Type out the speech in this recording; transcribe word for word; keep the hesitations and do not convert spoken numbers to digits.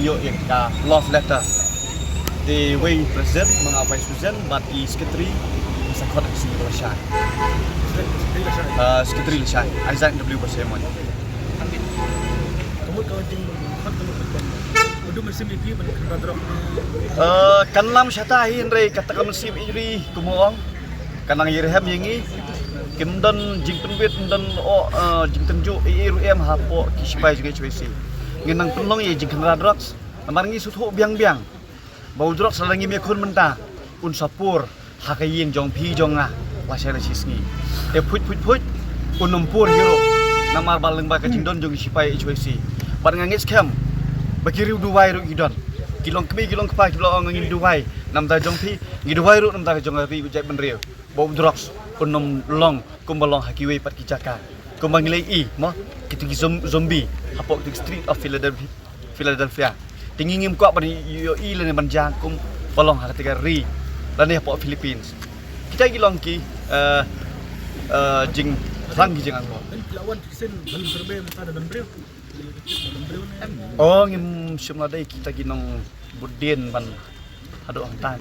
Ïoh ïa ka love letter. Te wei president, ma nga vice president, bad i secretary, sa khot ha ka sngi ba la shai. Ah, secretary la shai. Isaac W Basaïawmoit. Ka mut ka jingkhot ka mut ka mut. Ka dum mynsiem ïa phi ban kynrad rok. Ah, kan lam shata hi hynrei kata ka mynsiem ïeit ri kumba ong. Ka nang ïarem ïa ngi. Kim don jingpynbit, ym don, oh, ah, jingtynjuh ïa i ruh em hapoh ki sipai jong H Y C. Ngin nang pynlong ïa jingkynrad drugs. Namar ngi sngewthuh biang biang ba u drugs lada ngim ïakhun mynta, un sa pur ha ka ïing jong phi jong nga lashai lashisngi. Te phuit phuit phuit un ym pur hi ruh. Namar ba lyngba ka jingdon jong ki sipai H Y C. Bad nga ngeit skhem ba ki riew duwai ruh ki don. Ki long kmie ki long kpa ki la ong ngin duwai namar jong phi, ngi duwai ruh namar jong ka ri u jaitbynriew. Ba u drugs un ym long kumba long ha kiwei pat ki jaka. Kumba ngi la ïohi mo, kito ki zom-, zombie hapoh kito ki street of Philadelphia, Philadelphia. Te ngi ngim kwah ban ïohi lane ban jia kumba long ha kata ka ri lane hapoh Philippines. Kita ki long ki, eh, eh, jingthrang ki jingangnud. Oh, ngim shym la dei kita ki nongbud dien ban haduh hangta.